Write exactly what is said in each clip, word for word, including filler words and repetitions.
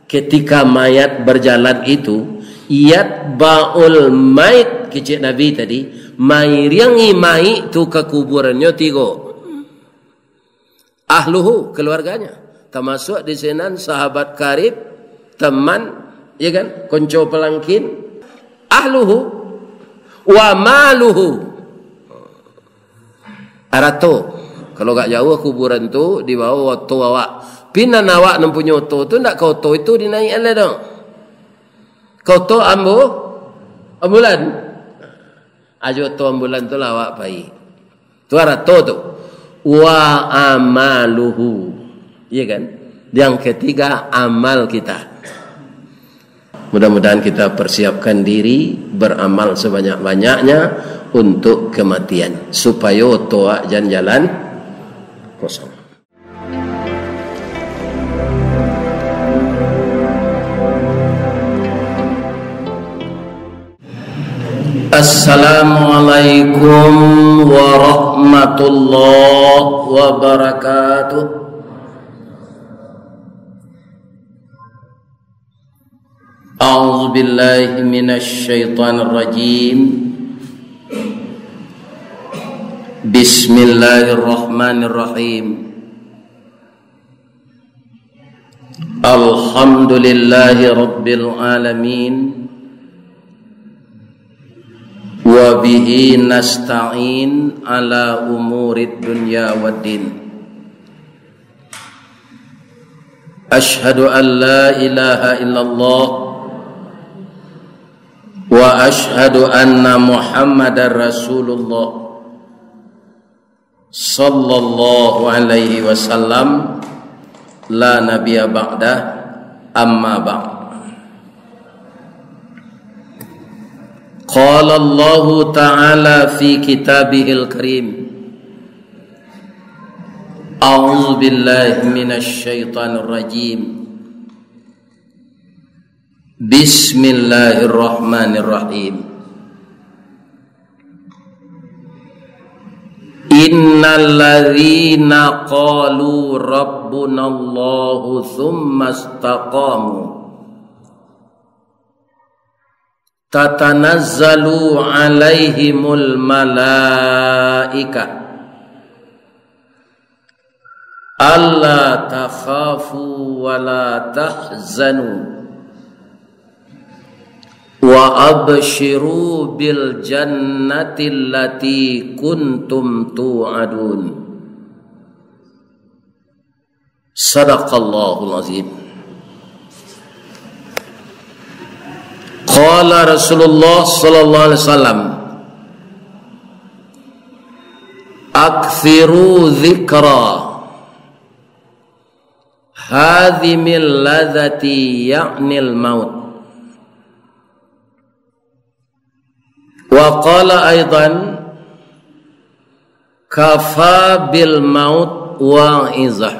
Ketika mayat berjalan itu, yatba'ul mait, kecek Nabi tadi, mairiangi mayik tu ka kuburannyo tigo. Ahluhu, keluarganya. Tamasuak di sinan sahabat karib, teman, ya kan, konco palangkin. Ahluhu, wa maluhu. Arato. Kalau agak jauah kuburan tu, dibawa oto awak. Pinan awak nan punyo oto tu, ndak ka oto itu dinaikan lai doh. Ka oto ambu-, ambulan. Ajo oto ambulan tu lah awak pai. Tu arato tu. Wa amaluhu. Iya kan? Yang ketiga, amal kita. Mudah-mudahan kita persiapkan diri, beramal sebanyak-banyaknya untuk kematian, supayo oto awak jan jalan kosong. Assalamualaikum warahmatullahi wabarakatuh. A'udzubillahi minasyaitonirrajim. Bismillahirrahmanirrahim. Alhamdulillahi rabbil alamin. Wa bihi nasta'in ala umurid dunya waddin. Asyhadu an la ilaha illallah wa asyhadu anna Muhammadar Rasulullah sallallahu alaihi wasallam, la nabiyya ba'dah, amma ba'd. Qala Allahu ta'ala fi kitabihil karim, a'udzu billahi minasy syaithanir rajim. Bismillahirrahmanirrahim. Innal ladzina qalu rabbunallahu tsumma istaqamu tatanazzalu alaihimul malaikah alla takhafu wa la tahzanu wa absyiru bil jannati allati kuntum tu'adun. Sadaqallahul azim. Qala Rasulullah sallallahu alaihi wasallam, aktsiru dzikra hadzimil ladzati, ya'nil maut. Wa qala aidan, kafa bil maut wa'izah.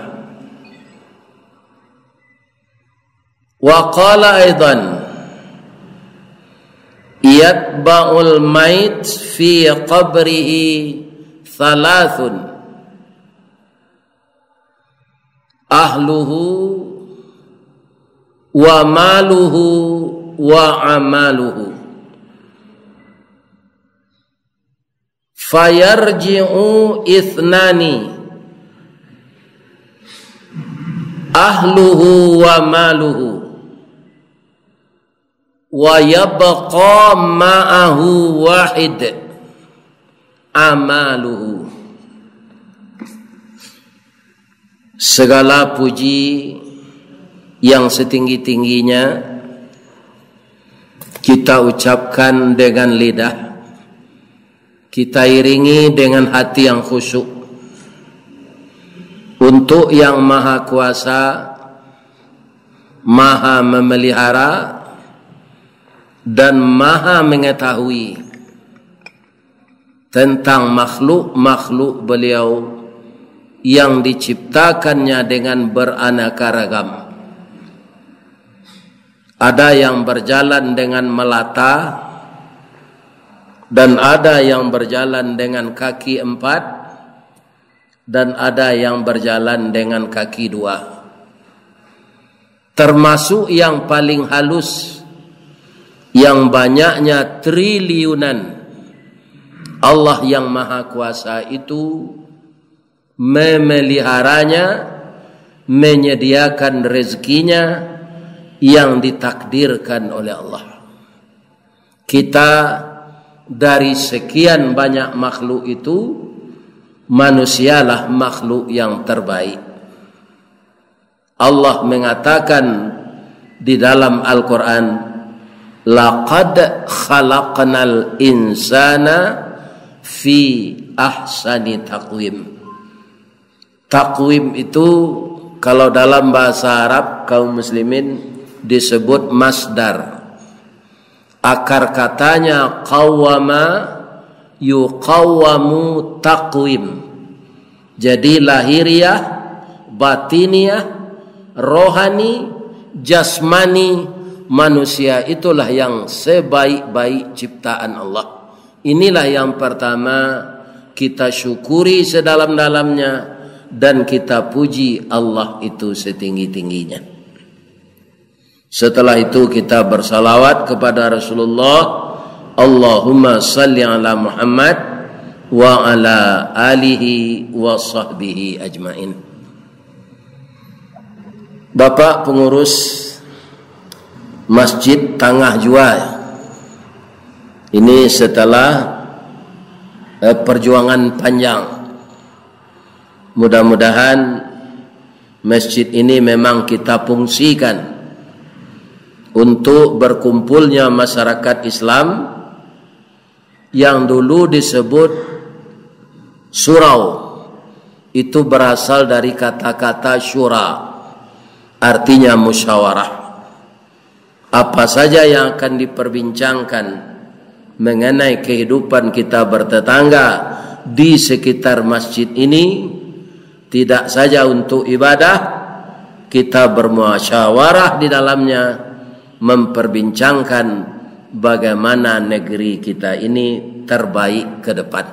Wa qala aidan, yatba'ul mait fi qabrihi thalathun, ahluhu wa maluhu wa amaluhu. Fayarji'u ithnani, ahluhu wa maluhu, wa yabqa ma'ahu wahid, amaluhu. Segala puji yang setinggi-tingginya kita ucapkan dengan lidah, kita iringi dengan hati yang khusyuk untuk Yang Maha Kuasa, Maha Memelihara, dan Maha Mengetahui tentang makhluk-makhluk Beliau yang diciptakan-Nya dengan beraneka ragam. Ada yang berjalan dengan melata, dan ada yang berjalan dengan kaki empat, dan ada yang berjalan dengan kaki dua. Termasuk yang paling halus, yang banyaknya triliunan, Allah yang Maha Kuasa itu memeliharanya, menyediakan rezekinya yang ditakdirkan oleh Allah. Kita, dari sekian banyak makhluk itu, manusialah makhluk yang terbaik. Allah mengatakan di dalam Al-Quran, "Laqad khalaqnal insana fi ahsani taqwim." Takwim itu, kalau dalam bahasa Arab kaum muslimin, disebut masdar. Akar katanya qawwama, yuqawwamu taqwim. Jadi lahiriah, batiniah, rohani, jasmani manusia itulah yang sebaik-baik ciptaan Allah. Inilah yang pertama, kita syukuri sedalam-dalamnya dan kita puji Allah itu setinggi-tingginya. Setelah itu kita bersalawat kepada Rasulullah, Allahumma salli ala Muhammad wa ala alihi wa sahbihi ajmain. Bapak pengurus Masjid Tangah Jua, ini setelah, eh, perjuangan panjang. Mudah-mudahan masjid ini memang kita fungsikan untuk berkumpulnya masyarakat Islam yang dulu disebut surau. Itu berasal dari kata-kata syura, artinya musyawarah. Apa saja yang akan diperbincangkan mengenai kehidupan kita bertetangga di sekitar masjid ini, tidak saja untuk ibadah, kita bermusyawarah di dalamnya, memperbincangkan bagaimana negeri kita ini terbaik ke depan.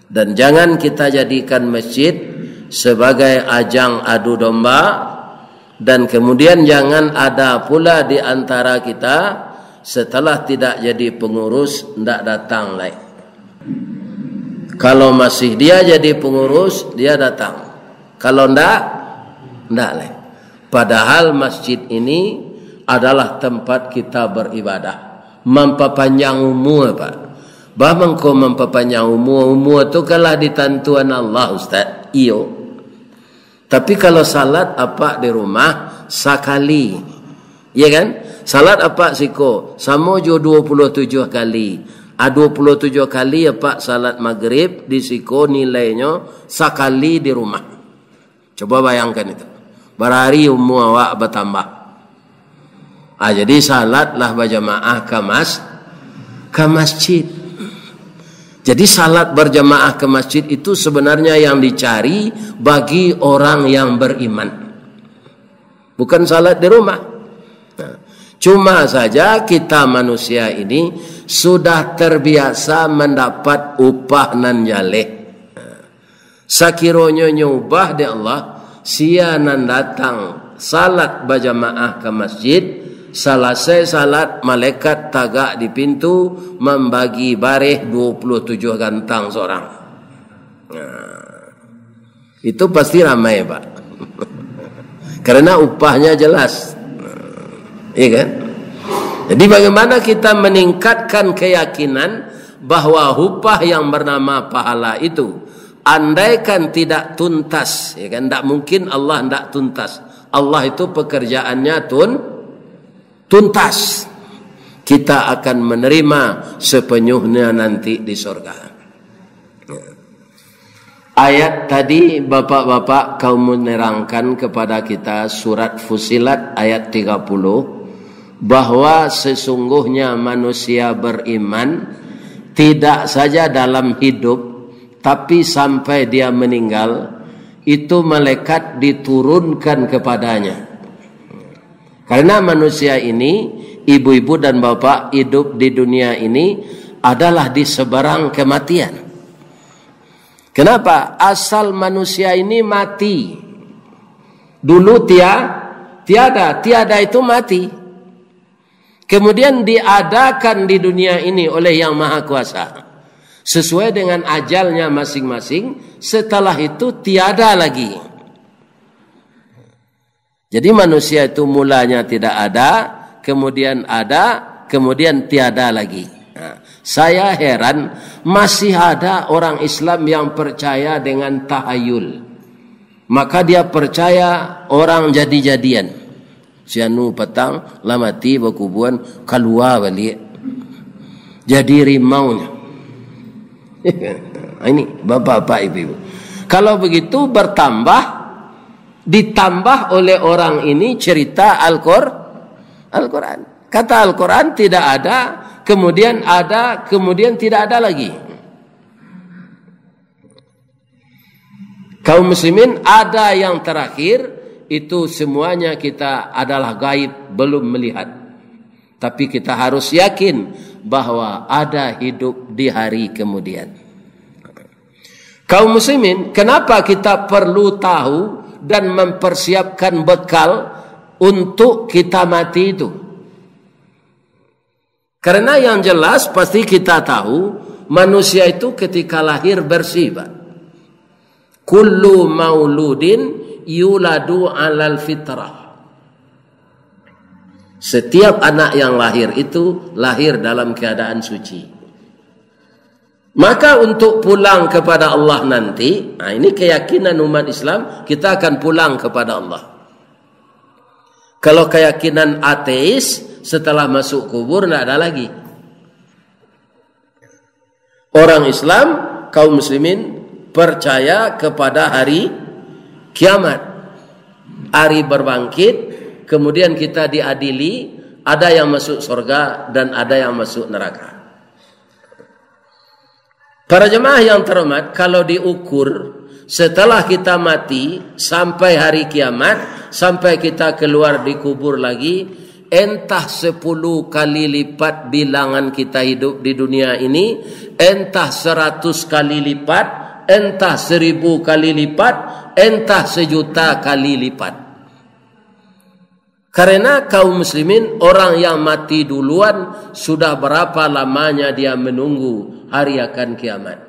Dan jangan kita jadikan masjid sebagai ajang adu domba, dan kemudian jangan ada pula di antara kita, setelah tidak jadi pengurus, ndak datang lai. Kalau masih dia jadi pengurus, dia datang. Kalau ndak, ndak lai. Padahal masjid ini adalah tempat kita beribadah. Mampapanjang umua, Pak. Bah mangko mampapanjang umua, umua tu kan lah ditantuan Allah, Ustaz. Iyo. Tapi kalau salat apak di rumah, sakali. Iya kan? Salat apak siko, samo jo dua puluh tujuh kali. Ah, dua puluh tujuh kali apak salat magrib di siko nilainyo sakali di rumah. Coba bayangkan itu. Barari umua awak batambah. Ah, jadi salatlah bajamaah ka mas-, ka masjid. Jadi salat berjamaah ke masjid itu sebenarnya yang dicari bagi orang yang beriman. Bukan salat di rumah. Nah, cuma saja kita manusia ini sudah terbiasa mendapat upah nan jaleh. Sakironyo nyo ubah dek Allah, sia nan datang salat bajamaah ka masjid, salasai salat, malaikat tagak di pintu, mambagi bareh dua puluh tujuh gantang sorang. Nah, itu pasti ramai, Pak. Karena upahnya jelas. Iya kan? Jadi bagaimana kita meningkatkan keyakinan bahwa upah yang bernama pahala itu, andaikan tidak tuntas, ya kan, ndak mungkin Allah ndak tuntas. Allah itu pekerjaannya tun-, tuntas. Kita akan menerima sepenuhnya nanti di sorga. Ayat tadi, bapak-bapak, kaum menerangkan kepada kita surat Fusilat ayat tiga puluh, bahwa sesungguhnya manusia beriman tidak saja dalam hidup, tapi sampai dia meninggal, itu malaikat diturunkan kepadanya. Karena manusia ini, ibu-ibu dan bapak, hidup di dunia ini adalah di seberang kematian. Kenapa? Asal manusia ini mati. Dulu tia-, Tiada, tiada itu mati. Kemudian diadakan di dunia ini oleh Yang Maha Kuasa, sesuai dengan ajalnya masing-masing, setelah itu tiada lagi. Jadi manusia itu mulanya tidak ada, kemudian ada, kemudian tiada lagi. Nah, saya heran, masih ada orang Islam yang percaya dengan tahayul. Maka dia percaya orang jadi-jadian. Si anu patang, lah mati, bakubuan, kalua baliak. Jadi rimaunyo. Ini, bapak-bapak, ibu-ibu. Kalau begitu, bertambah, ditambah oleh orang ini cerita Al-Qur-, Al-Quran. Kata Al-Quran tidak ada, kemudian ada, kemudian tidak ada lagi. Kaum muslimin, ada yang terakhir, itu semuanya kita adalah gaib, belum melihat. Tapi kita harus yakin bahwa ada hidup di hari kemudian. Kaum muslimin, kenapa kita perlu tahu dan mempersiapkan bekal untuk kita mati itu? Karena yang jelas pasti kita tahu, manusia itu ketika lahir bersih, Pak. Kullu mauludin yuladu alal fitrah. Setiap anak yang lahir itu lahir dalam keadaan suci. Maka untuk pulang kepada Allah nanti, nah ini keyakinan umat Islam, kita akan pulang kepada Allah. Kalau keyakinan ateis, setelah masuk kubur, ndak ada lagi. Orang Islam, kaum muslimin, percaya kepada hari kiamat. Hari berbangkit, kemudian kita diadili, ada yang masuk surga dan ada yang masuk neraka. Para jemaah yang terhormat, kalau diukur, setelah kita mati, sampai hari kiamat, sampai kita keluar di kubur lagi, entah sepuluh kali lipat bilangan kita hidup di dunia ini, entah seratus kali lipat, entah seribu kali lipat, entah sejuta kali lipat. Karena kaum muslimin, orang yang mati duluan, sudah berapa lamanya dia menunggu hari akan kiamat.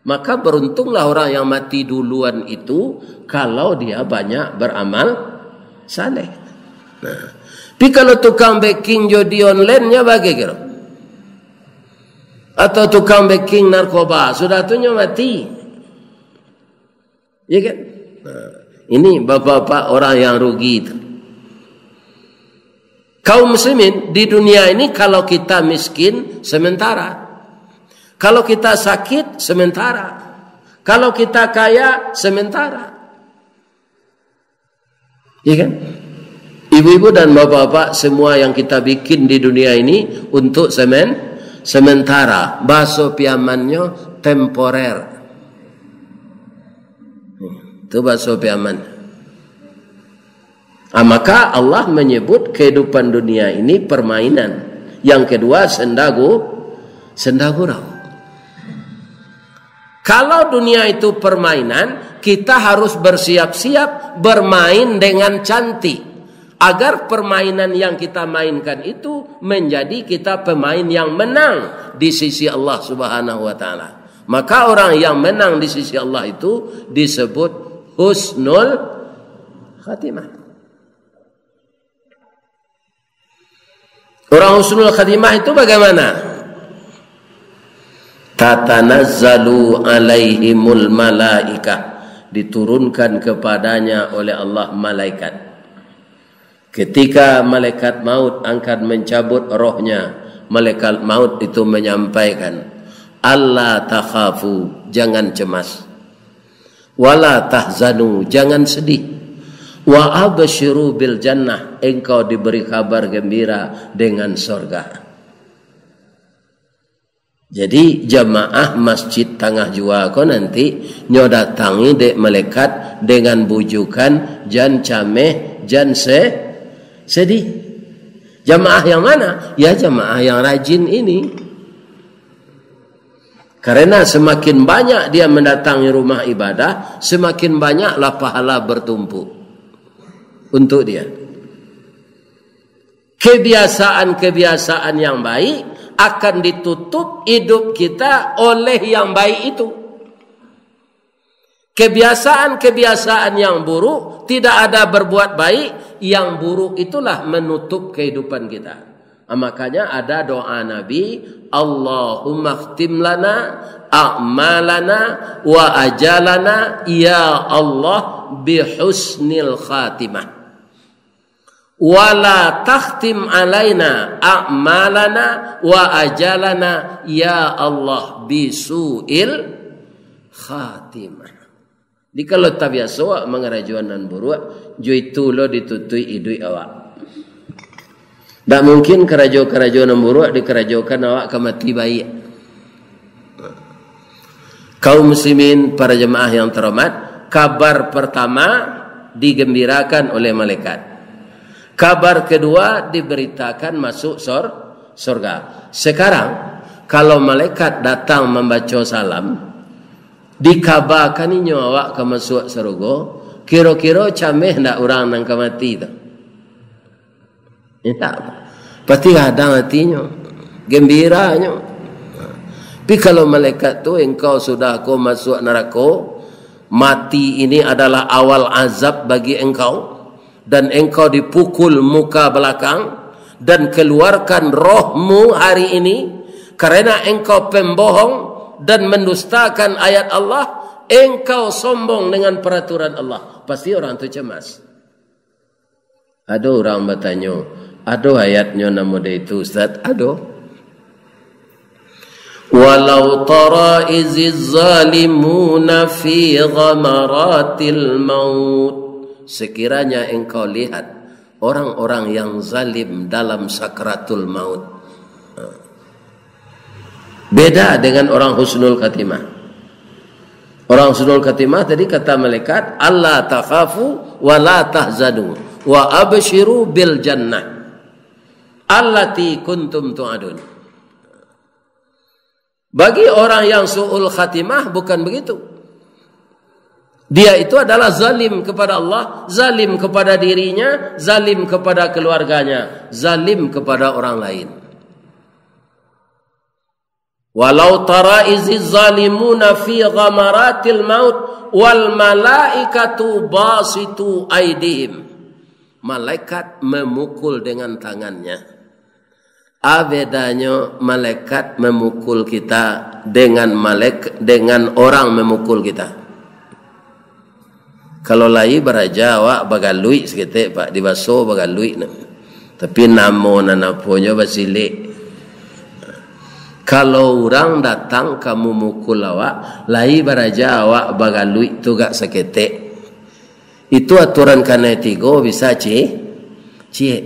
Maka beruntunglah orang yang mati duluan itu, kalau dia banyak beramal saleh. Nah, tapi kalau tukang beking judi online-nya bagai kiro? Atau tukang beking narkoba, sudah tu nyo mati. Ya kan? Nah, ini bapak-bapak orang yang rugi itu. Kaum muslimin, di dunia ini kalau kita miskin sementara. Kalau kita sakit sementara. Kalau kita kaya sementara. Ya kan? Ibu-ibu dan bapak-bapak, semua yang kita bikin di dunia ini untuk semen-, sementara. Bahaso Piamannyo temporer. Itu bahaso Piaman. Ah, maka Allah menyebut kehidupan dunia ini permainan. Yang kedua, sendagu-, sendagurau. Kalau dunia itu permainan, kita harus bersiap-siap bermain dengan cantik, agar permainan yang kita mainkan itu menjadi kita pemain yang menang di sisi Allah Subhanahu wa Ta'ala. Maka orang yang menang di sisi Allah itu disebut husnul khatimah. Orang husnul khatimah itu bagaimana? Tatanazzalu alaihimul malaikah, diturunkan kepadanya oleh Allah malaikat. Ketika malaikat maut akan mencabut rohnya, malaikat maut itu menyampaikan, "Alla takhafu, jangan cemas. Wala tahzanu, jangan sedih. Wa absyiru bil jannah, engkau diberi kabar gembira dengan sorga." Jadi, jamaah Masjid Tangah Jua ko nanti nyo datangi dek malaikat dengan bujukan, "Jan cameh, jan se-, sedih." Jamaah yang mana? Ya, jamaah yang rajin ini. Karena semakin banyak dia mendatangi rumah ibadah, semakin banyaklah pahala bertumpuk. untuk dia. Kebiasaan-kebiasaan yang baik akan ditutup hidup kita oleh yang baik itu. Kebiasaan-kebiasaan yang buruk, tidak ada berbuat baik, yang buruk itulah menutup kehidupan kita. Ah, makanya ada doa Nabi, "Allahumma khtim lana a'malana wa ajalana, ya Allah, bihusnil khatimah. Wala takhtim alaina a'malana wa ajalana, ya Allah, bisu'il khatimah." Jadi, kalau tabiaso awak mangarajoan nan buruak, jo itu lo ditutuik iduik awak. Ndak mungkin karajo-karajo nan buruak dikarajokan awak ka mati baiak. Kaum muslimin, para jemaah yang terhormat, kabar pertama digembirakan oleh malaikat. Kabar kedua diberitakan masuk sor-, sorga. Sekarang, kalau malaikat datang mambaco salam, dikabakan inyo awak ka masuak sarugo, kiro-kiro cameh ndak urang nan ka mati tu? Indak. Pasti gadang atinyo, gembiranyo. Tapi kalau malaikat tu, "Engkau sudah ko masuak narako, mati ini adalah awal azab bagi engkau, dan engkau dipukul muka belakang, dan keluarkan rohmu hari ini, karena engkau pembohong dan mendustakan ayat Allah, engkau sombong dengan peraturan Allah." Pasti orang tu cemas. Ado urang batanyo, "Ado ayatnyo nan model itu, Ustaz?" Ado. "Walau tara iziz zalimuna fi ghamaratil maut." Sekiranya engkau lihat orang-orang yang zalim dalam sakaratul maut. Beda dengan orang husnul khatimah. Orang husnul khatimah tadi kata malaikat, "Alla takhafu wa la tahzanu wa absyiru bil jannah allati kuntum tu'adun." Bagi orang yang su'ul khatimah bukan begitu. Dia itu adalah zalim kepada Allah, zalim kepada dirinya, zalim kepada keluarganya, zalim kepada orang lain. "Walau tara iziz zalimuna fi ghamaratil maut wal malaikatu basitu aidihim." Malaikat memukul dengan tangannya. A bedanyo malaikat memukul kita dengan malaik-, dengan orang memukul kita. Kalau lai baraja awak bagaluik saketek, Pak, dibaso bagaluik nah. Tapi namo nan aponyo basilek. Kalau urang datang ka mamukul awak, lai baraja awak bagaluik tu gak saketek. Itu aturan kanai tigo bisa ci-, ciek.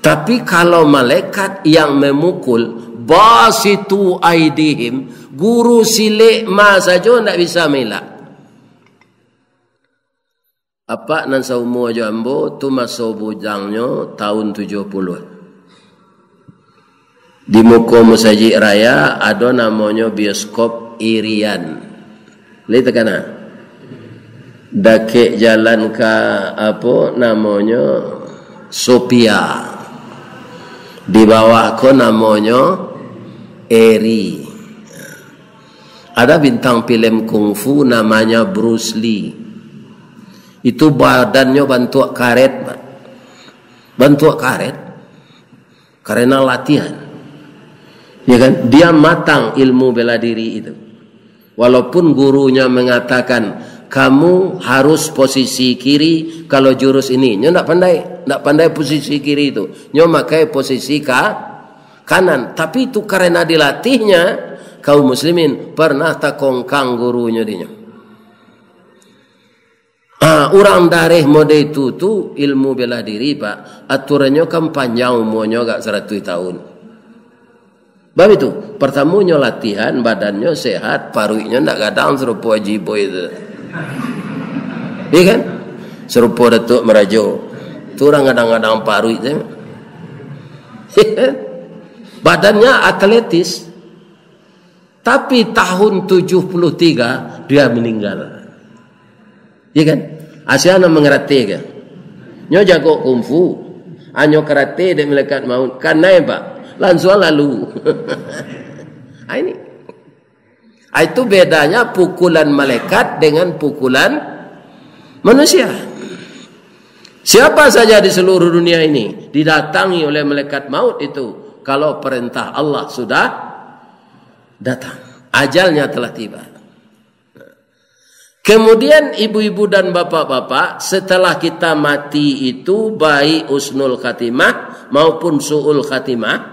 Tapi kalau malaikat yang memukul, basitu aidihim, guru silek ma sajo ndak bisa mailak. Apak nan saumua jo ambo tu maso bujangnyo tahun tujuah puluah. Di muko Musajik Raya ado namonyo bioskop Irian. Lai takana? Dakek jalan ka, apo namonyo, Sophia. Di bawah ko namonyo Eri. Ada bintang filem kungfu namanya Bruce Lee. Itu badannyo bantuak karet, Pak. Bantuak karet. Karena latihan. Ya kan? Dia matang ilmu bela diri itu. Walaupun gurunya mengatakan, "Kamu harus posisi kiri kalau jurus ini." Nyo ndak pandai, ndak pandai posisi kiri itu. Nyo makai posisi ka-, kanan. Tapi itu karena dilatihnya, kaum muslimin, pernah takongkang gurunyo dinyo. Ah, urang dareh mode itu tu ilmu bela diri, Pak. Aturannyo kan panjang umurnyo agak saratuih tahun. Bab itu, partamonyo latihan, badannyo sehat, paruiknyo ndak gadang sarupo Haji Boy tu. Iya kan? Sarupo Datuk Marajo. Tu urang gadang-gadang paruik tu. Badannya atletis. Tapi tahun tujuh puluh tiga, dia meninggal. Iya kan? Asia nan mangarati ka? Nyo jago kungfu. Hanyo karate dek malaikat maut. Kanai, Pak. Lansuang lalu. Ah, ini. Ah, itu bedanya pukulan malaikat dengan pukulan manusia. Siapa saja di seluruh dunia ini didatangi oleh malaikat maut itu, kalau perintah Allah sudah datang, ajalnya telah tiba. Kemudian ibu-ibu dan bapak-bapak, setelah kita mati itu, baik husnul khatimah maupun su'ul khatimah,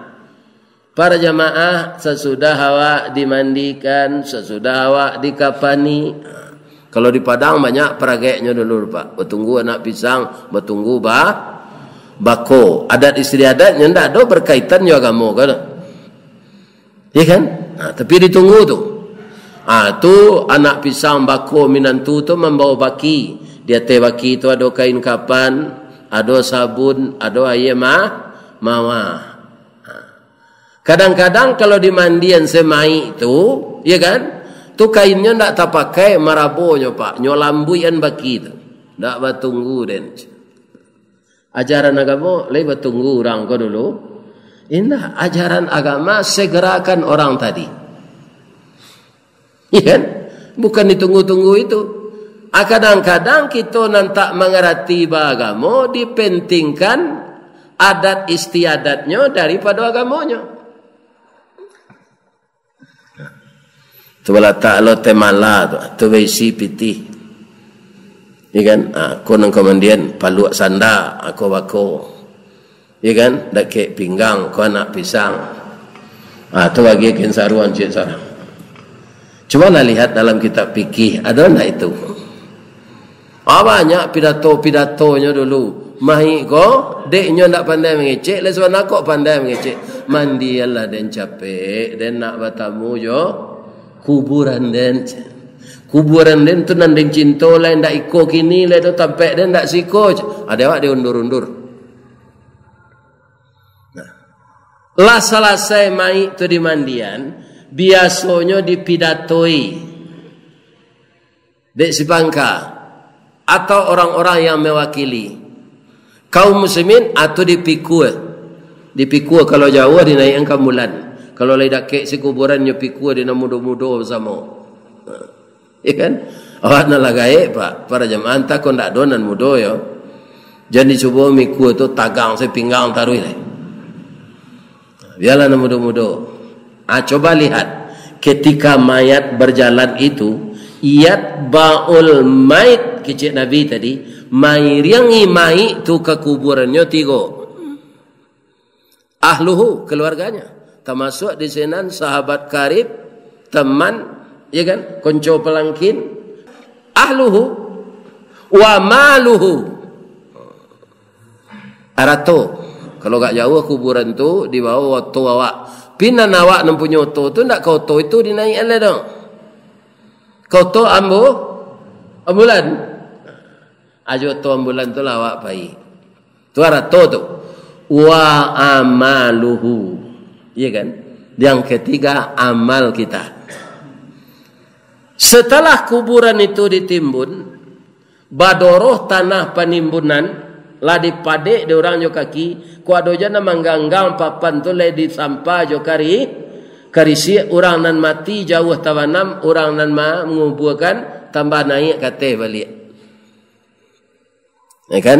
para jamaah, sesudah awak dimandikan, sesudah awak dikapani, kalau di Padang banyak parageknyo dulu, Pak. Batunggu anak pisang, batunggu ba-, bako. Adat istiadatnyo ndak ado berkaitan jo agamo, kan? Iya kan? Nah, tapi ditunggu tu. Ah, tu anak pisang, bako, minantu tu mambawa baki. Di ateh baki tu ado kain kapan, ado sabun, ado aia ma-, mawar. Kadang-kadang kalau dimandian se mayik tu, ya kan? Tu kainnyo ndak tapakai, marabonyo, Pak. Nyo lambuikan baki tu. Ndak batunggu den. Ajaran agamo lai batunggu urang ko dulu. Indak, ajaran agama segerakan orang tadi. Iya kan? Bukan ditunggu-tunggu itu. Ah, kadang-kadang kito nan tak mangarati baagamo, dipentingkan adat istiadatnyo daripado agamonyo. Tu balatak lo temala tu, tu baisi pitih. Iya kan? Ah, ko nan kamandian, paluak sanda, ako bako. Iya kan? Dakek pinggang, ko anak pisang. Ah, tu bagi kain saruan cik sarang. Cubalah lihat dalam kitab fikih, ada ndak itu? Ah, banyak pidato-pidatonyo dulu. Mayik ko, dek nyo ndak pandai mangecek, lai sabana kok pandai mangecek. Mandianlah den capek, den nak batamu jo kuburan den. Kuburan den tu nan den cinto lai, ndak iko kini lai tu, tampek den ndak siko. Ado awak diundur-undur. Nah. Lah salasai mayik tu dimandian, biasonyo dipidatoi dek si pangka atau orang-orang yang mewakili kaum muslimin, atau dipikul. Dipikul, kalau jauah dinaikan ka ambulan. Kalau lai dakek si kuburan, nyo pikul dek nan mudo-mudo basamo. Ya kan? Awak nan lah gaek, Pak, para jamaah, antah ko ndak ado nan mudo yo. Jan dicubo mikul tu tagang se pinggang taruih lai. Biarlah nan mudo-mudo. Ah, coba lihat, ketika mayat berjalan itu, yatba'ul mait, kecek Nabi tadi, mairingi mayik tu ka kuburannyo tigo. Ahluhu, keluarganya. Termasuk di sinan sahabat karib, teman, ya kan, konco palangkin. Ahluhu, wa maluhu. Arato. Kalau agak jauah kuburan tu, dibawa oto awak. Pinan awak nan punyo oto tu, ndak ka oto itu dinaikan lai doh. Ka oto ambu-, ambulan. Ajo oto ambulan tu lah awak pai. Tu arato tu. Wa amaluhu. Iya kan? Yang ketiga, amal kita. Setelah kuburan itu ditimbun, badoroh tanah panimbunan, lah dipadek dek urang jo kaki, kok ado juo nan mangganggang papan tu, lai disampa jo kari-, karisiak, urang nan mati jauah tabanam, urang nan ma-, mangubuakan tambah naiak ka ateh baliak. Ya kan?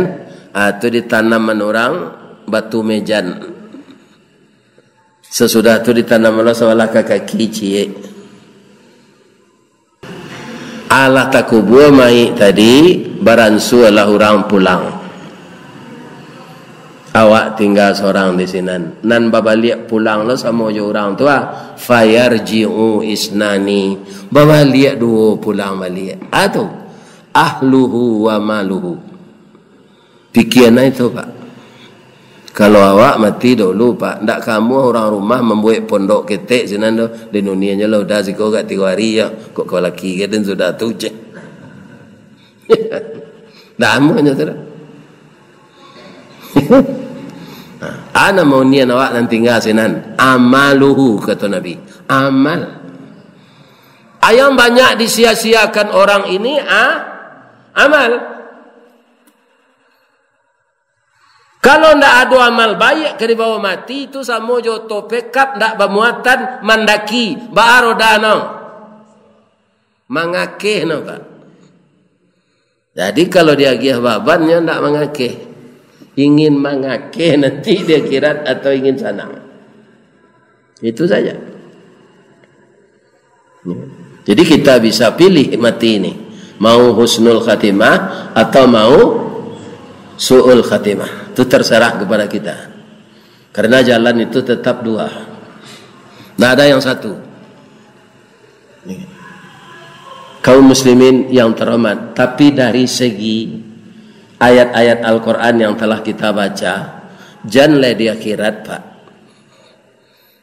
Ah, tu ditanaman urang batu mejan. Sasudah tu ditanam lo sabalah ka kaki ciek. Alah takubua mayik tadi, baransualah urang pulang. Awak tingga sorang di sinan. Nan babaliak pulang lo samo jo urang tu, ah. Fayarji'u isnani. Babaliak duo pulang baliak. Ah, tu. Ahluhu wa maluhu. Pikian ai tu, Pak. Kalau awak mati dulu, Pak, ndak kamuah urang rumah mambuek pondok ketek sinan tu. Di dunia nyo lah udah siko agak tigo hari yo. Kok kau laki ka den sudah tu, ceh. Ndak amuah nyo tu dah. Ana mau nian awak nan tingga sinan. Amaluhu, kato Nabi. Amal. Yang banyak disia-siakan orang ini, ah, amal. Kalau ndak ado amal baiak ka dibawa mati, itu samo jo oto pekap ndak bamuatan mandaki, baa roda no. Mangakeh no, Pak. Jadi, kalau diagiah baban, nyo ndak mangakeh. Ingin mangakeh nanti di akhirat atau ingin sanang? Itu saja. Jadi, kita bisa pilih mati ini. Mau husnul khatimah atau mau su'ul khatimah. Itu terserah kepada kita. Karena jalan itu tetap dua. Ndak ada yang satu. Kaum muslimin yang terhormat, tapi dari segi ayat-ayat Al-Quran yang telah kita baca, jan lai di akhirat, Pak.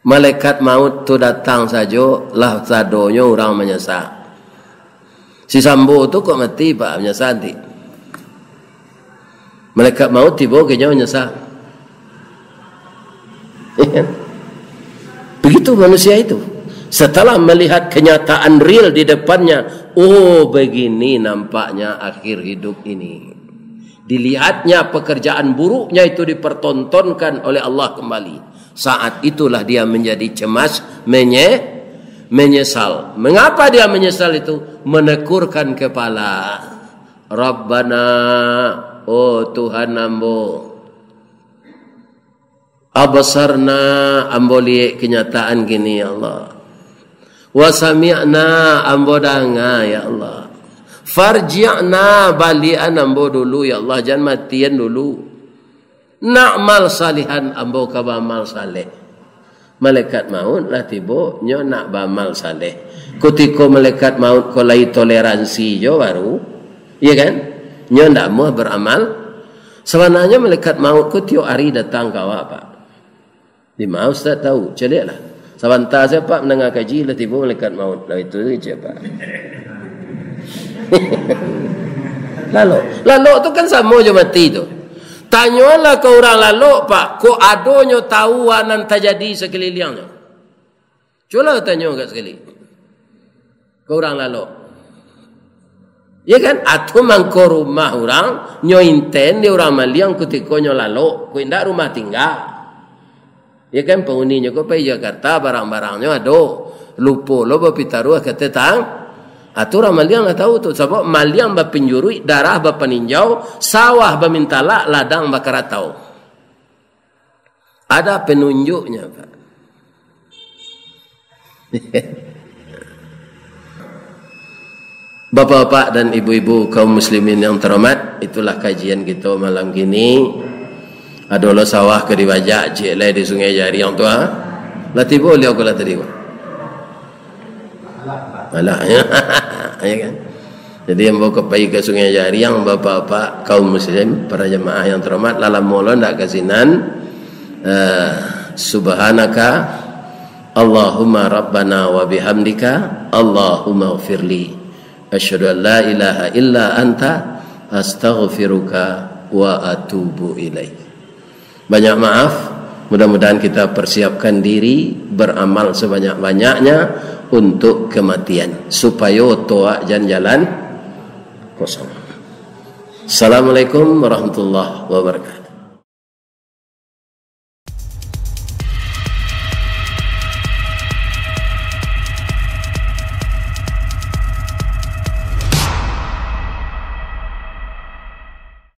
Malaikat maut tu datang sajo, lah sadonyo urang manyasa. Si Sambo tu kok mati, Pak, manyasa nanti. Malaikat maut tibo ka inyo manyasa. Begitu manusia itu. Setelah melihat kenyataan real di depannya, oh, begini nampaknya akhir hidup ini. Dilihatnya pekerjaan buruknya itu dipertontonkan oleh Allah kembali. Saat itulah dia menjadi cemas, menye-, menyesal. Mengapa dia menyesal itu? Menekurkan kepala. Rabbana, oh Tuhan ambo. Absarna, ambo liek kenyataan kini, ya Allah. Wa sami'na, ambo danga, ya Allah. Farji'na, baliakan ambo dulu, ya Allah, jan matian dulu. Na'mal salihan, ambo ka baamal saleh. Malaikat maut lah tibo, nyo nak baamal saleh. Kutiko malaikat maut ko lai toleransi jo baru, iya kan? Nyo ndak amuah baramal. Sabananyo malaikat maut ko tiok ari datang ka awak, Pak. Di ma Ustaz tahu? Caliaklah. Sabanta sajo, Pak, mandanga kaji, lah tibo malaikat maut. Lah itu sajo, Pak. Lalok. Lalok tu kan samo jo mati tu. Tanyolah ka urang lalok, Pak, kok adonyo tahu a nan tajadi sakaliliangnyo. Cubolah tanyo agak sakali. Ka urang lalok. Ya kan? Atau mangko rumah urang, nyo inten di urang maliang kutiko nyo lalok, kok indak rumah tingga. Ya kan? Panguninyo ko pai Jakarta, barang-barangnyo ado. Lupo lo bapitaruah ka tetang-, atau urang maliang lah tahu tu. Sabab maliang bapinjuruik, darah bapaninjau, sawah bamintalak, ladang bakaratau. Ada penunjuknya, Pak. Bapak-bapak dan ibu-ibu kaum muslimin yang terhormat, itulah kajian kita malam kini. Ado lo sawah ka dibajak, ciek lai di Sungai Jariang tu, ha? Lah tibo liau ko lah tadi, Pak. Alah, ya. Ya kan? Jadi, ambo ka pai ka Sungai Jariang, bapak-bapak, kaum muslim, para jamaah yang terhormat, lah lamo lo ndak ka sinan. Eh, subhanaka Allahumma rabbana wa bihamdika, Allahumma gfirli. Asyhadu an la ilaha illa anta, astaghfiruka wa atubu ilaik. Banyak maaf, mudah-mudahan kita persiapkan diri, beramal sebanyak-banyaknya untuk kematian, supayo oto awak jan jalan kosong. Assalamualaikum warahmatullahi wabarakatuh.